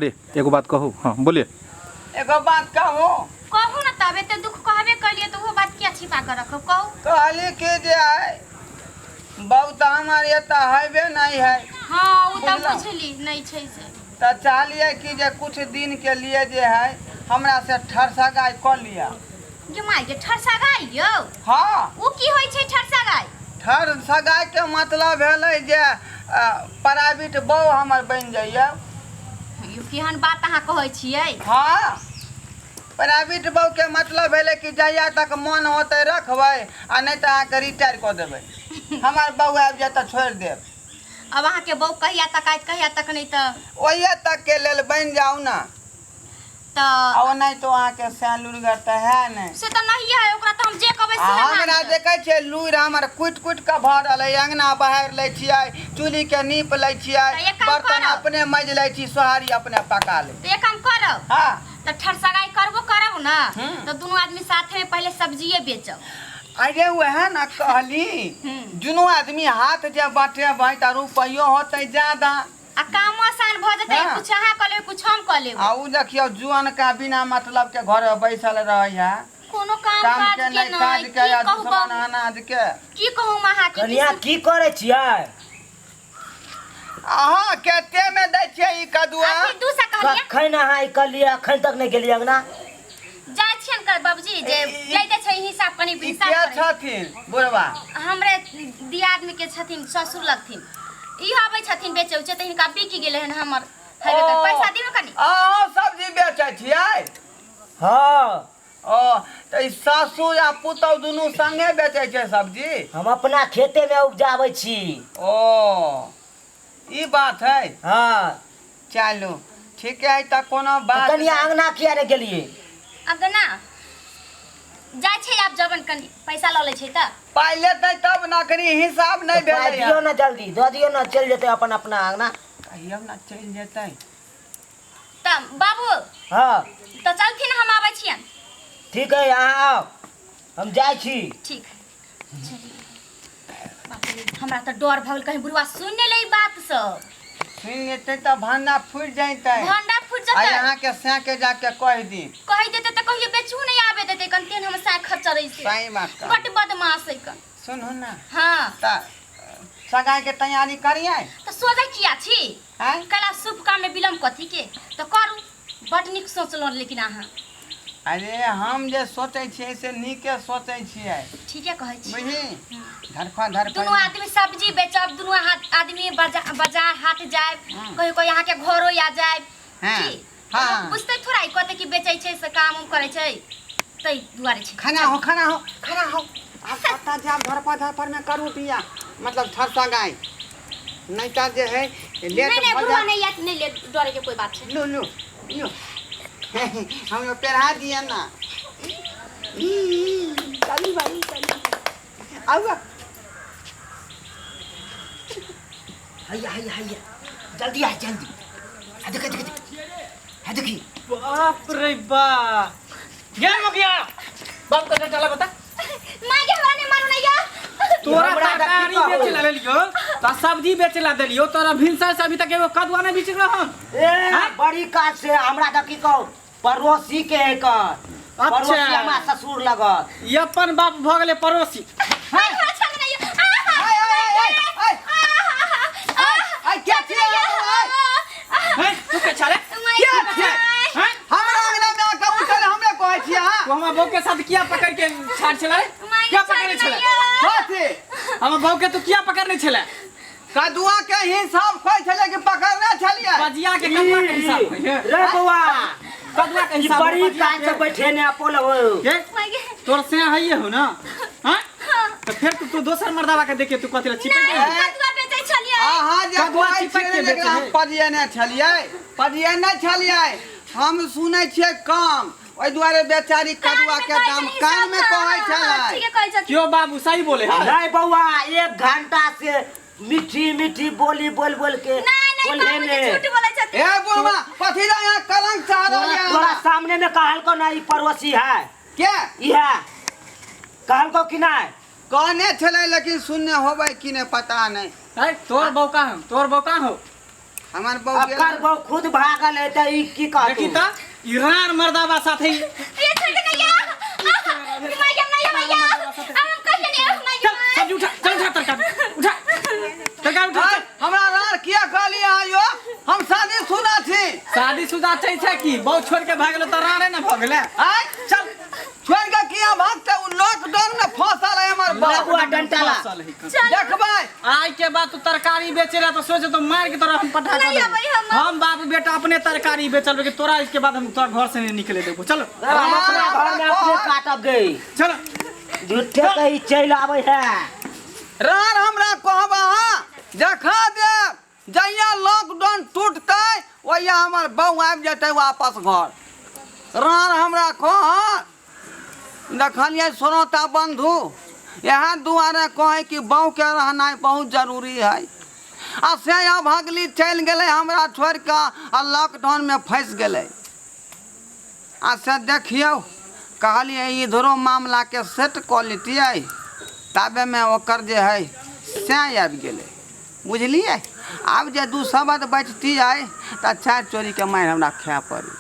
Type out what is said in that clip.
अरे एगो बात कहू। हाँ बोलिए। एगो बात कहू। कहू ना, तब एते दुख कहबे कलिए तो वो बात किया छिपा कर रखब? कहू। कहली कि जे है बहुत हमार एतऽ हेबे नहीं है। हाँ, उ तऽ बुझलहुँ। बुझली नहीं छै से। तऽ चाहलियै कि जे कुछ दिन के लिए जे है हमरा से ठरसगाइ कऽ लिअ। गे माय गे, ठरसा गाय यौ? हाँ। उ की होइ छै ठरसा गाय? ठरसगाइ के मतलब भेलै जे प्राइवेट बहू हमर बनि जाइए। यौ, केहन बात अहाँ कहै छियै? हाँ, प्राइवेट बहू के मतलब भेलै कि जहिया तक मन होतै रखबै आ नहि तऽ अहाँके रिटायर कऽ देबै। हमर बहू आबि जायत तऽ छोड़ि देब। अब अहाँके बहू कहिया तक आयत, कहिया तक नहि तऽ? ओहिए तक के लेल बनि जाउ ने। तऽ आ ओनाहितो अहाँके सैं लुरिगर तऽ है नहि। से तऽ नहिए है, ओकरा तऽ हम जे कहबै आ से हमरा मानतै। देखै छियै लुरि हमर कुटि कुटि कऽ भरल है। अङ्गना बहारि लै छियै, चूल्हीके नीप लै छियै, तऽ एक काम बर्तन करब। अपने माजि लै छी, सोहारी अपने पका लै। तऽ एक काम करब। हाँ। तऽ ठरसगाइ करबो करब ने हम्म। तऽ दुनू आदमी साथे में पहिले सब्जिए बेचब। अरे वएह ने कहली, हम्म। दुनू आदमी हाथ जे बटेबै तऽ रुपैयो होतै ज्यादा आ कामो आसान भऽ जेतै। हाँ। कुछ अहाँ कऽ लेबै, कुछ हम कऽ लेबै। आ उ देखियौ जुअनका बिना मतलब के घर में बैसल रहै है। कोनो काम काम काज के के नहि काज नहि के की आ कहू दुश्मन बाबू, अनाज के। की कहू हम अहाँके? कनिया, की करै छियै? अहाँ कते में दै छियै ई कदुआ? अथी 200 कहलियै। कखन अहाँ ई कहलियै? अखन तक नहि गेलियै अंगना। जाइ छियनि कर बाबूजी, जे लैते छै हिसाब कनि ई हिसाब के करै। छथिन बुढ़वा? हमरे दियादमी के छथिन, ससुर लगथिन। इहो आबै छथिन बेचै उचै तऽ हिनका बिक गेलै हन हमर हेबे कर। ओ। पैसा दियौ कनि। अहाँ सब्जी बेचै छियै? हाँ। ओ तऽ ई सासु आ पुतहु दुनू संगे बेचै छै सब्जी? हम अपना खेते में उपजाबै छी। ओ ई बात है। हाँ। चलू ठीक है, तऽ कोनो तऽ बात कनिया नहि। अंगना किया नहि गेलियै? अगना जाइ छै आब, जबन कनि पैसा लऽ लै छै तऽ पाइ लेतै तब ने, अखनी हिसाब नहि तऽ पाइ भेलै। दियौ ने, जल्दी दऽ दियौ ने, चलि जेतै अपन अपना अंगना। कहियौ ने चलि जेतै। तऽ बाबू। हाँ। तऽ चलथिन, हम आबै छियनि। ठीक है, अहाँ आउ, हम जाइ छी। ठीक है, चलिए। बाप रे, हमरा तऽ डर भऽ गेल कहीं बुढ़वा सुनि नहि लै ई बात सब। सुनि लेतै तऽ भंडा फुटि जैतै। भंडा फुटि आ जेतै। अहाँके सैके जाके कहि दी। कहि देतै तऽ कहियो बेचू नहि आबे देतै। कन तेहन हम साँइ खच्चरै से। सही बात कह। बड्ड बदमाश है कन। सुनू ने। हाँ। तऽ सगाइके तैयारी करियै। तऽ सोचै किया छी? आँय? कला शुभ काममे विलम्ब कथी के? तऽ करू, बड्ड नीक सोचलहुँ लेकिन अहाँ। अरे हम जे सोचै छियै से नीके सोचै छियै। ठीके कहै छी। बुझली, धरफा धरफा दुनू आदमी सब्जी बेचब, दुनू आदमी बाजार हाट जायब। हम्म। कहियो कहियो अहाँके घरो आ जायब। हाँ, की हाँ। बुझतै थोड़ा ई कते की बेचै छै से काम उम करै छै, ताहि दुआरे छै। खाना हो, खाना हो, खाना हो। आब पता जाब धरपा धरपर में करू बिया, मतलब थरसा गाय नहीं तऽ जे है लेट नहीं नहीं भऽ बुढ़वा जाए। नहीं आयत, नहीं लेट, डरे के कोई बात छै। लू लू लू, हम पेढ़ा दिए ना। चलू भाई, चलू, आउ। हैया हैया हैया, जल्दी आ जल्दी आ, देख देख देख, है देखी। बाप रे बा, गे मुखिया बाप का चला बता। माय के, हमरा नहीं मारू नहीं या। तोरा हमरा तऽ की तरकारी कहू? बेचे ला लेलियो त सब्जी बेचे ला देलियो, तोरा भिनसर से अभी तक एगो कदुआ नहीं बेच रहा हम। ए बड़ी काज से हमरा तऽ की कहू, पड़ोसी के एकर पड़ोसी हमरा ससुर लगत। ई अपन बाप भऽ गेलै पड़ोसी। माय हमरा छोड़ नहीं या। आय, आय, आय, आय, आय, आय, के छियै आय? हैं, तू के छले? माय के छियै? हैं, हमरा अंगना में आके उठल हमरे कहै छियै अहाँ? तू हमरा बहू के साथ किया पकड़ के छाड़ छले? माय किया पकड़ने छोड़ छले? नहीं या। कथी? हमर बहू के तू किया पकड़ने छले? कदुआ के हिसाब खोइ छलै कि पकड़ने छलियै? पजिया के कदुआ के हिसाब होइ है? रे बौआ, कदुआ के ई हिसाब बड़ी पजिया काज से के। बैठे ने अपोलो। के? माय के। तोर से हइये हो ना? हाँ, तऽ फेर तू तू दोसर मर्दावा के देखे तू कथी ला चिपक नहीं, गेली? कदुआ बेचै छलियै। अहाँ जे कदुआ कहै चिपक छियै के ने, जेकरा हम बेचै है। पजियने छलियै, पजियने छलियै हम सुनै छियै कम, ओहि दुआरे बेचारी कदुआ के दाम कान में कहै छलै। ठीके कहै छथिन। क्यों बाबू, सही बोले है? नहीं बौआ, एक घंटा से मीठी मीठी बोली बोल बोल के नहीं नहीं बोले बाबूजी ने। झूठ बोलै छथिन। ए बुढ़वा, कथी ला यहाँ कलंक चाह रहल तोरा है? तोरा सामने में कहल को ना ई पड़ोसी है। के? ई है, कहल को कि नहीं? कहने छलै, लेकिन सुनने होबै कि नहि पता नहि। है तोर बौका हो, तोर बौका हो। हमर बहू गेल। अकर बहू खुद भागल है तऽ ई की कहतौ? देखी त ई रान मर्दाबा साथे ये छोड़ दे नैया माय नैया भैया हम कहिए नहीं माय। चल सब्जी उठा, चल उठा तरकारी उठा, तरकारी उठा। आय, हमरा रार किया कहली अहाँ यो? हम शादी सुना छी। शादीशुदा छै छै की बहु छोड़ के भागल त राने न भऽ गेलै। आय चल छोड़ के किया भागते? उ लॉकडाउन में फंसल है हमर बाप। बबुआ डंटा ला। फसल है। चल देखबै। आइ के बाद तू तरकारी बेचे ला तो सोच तो मार के तोरा हम पठा नहीं कर अबै देबो। हम बाप बेटा अपने तरकारी बेचल के तोरा इसके बाद हम तोरा घर से नहीं निकले देबो। चलो हम अपना घर में अपने काटब गई। चलो झूठे के ई चलि आबै है। रार हमरा कहब अहाँ देखा देब, जहिया लॉकडाउन टूटतै ओहिया हमर बहू आबि जेतै वापस घर। रार हमरा कह देखलियै श्रोता बंधु, इएह दुआरे कहै कि बहूके रहनाइ बहुत जरूरी है। आ से अभगली चलि गेलै हमरा छोड़ि कऽ आ लॉकडाउनमे फँसि गेलै। आ से देखियौ कहलियै इधरो मामलाके सेट कऽ लेतियै, ताबेमे ओकर जे है से आबि गेलै। बुझलियै? आब जे दू शब्द बचतियै तऽ चारि चोरीके मारि हमरा खाय पड़ी।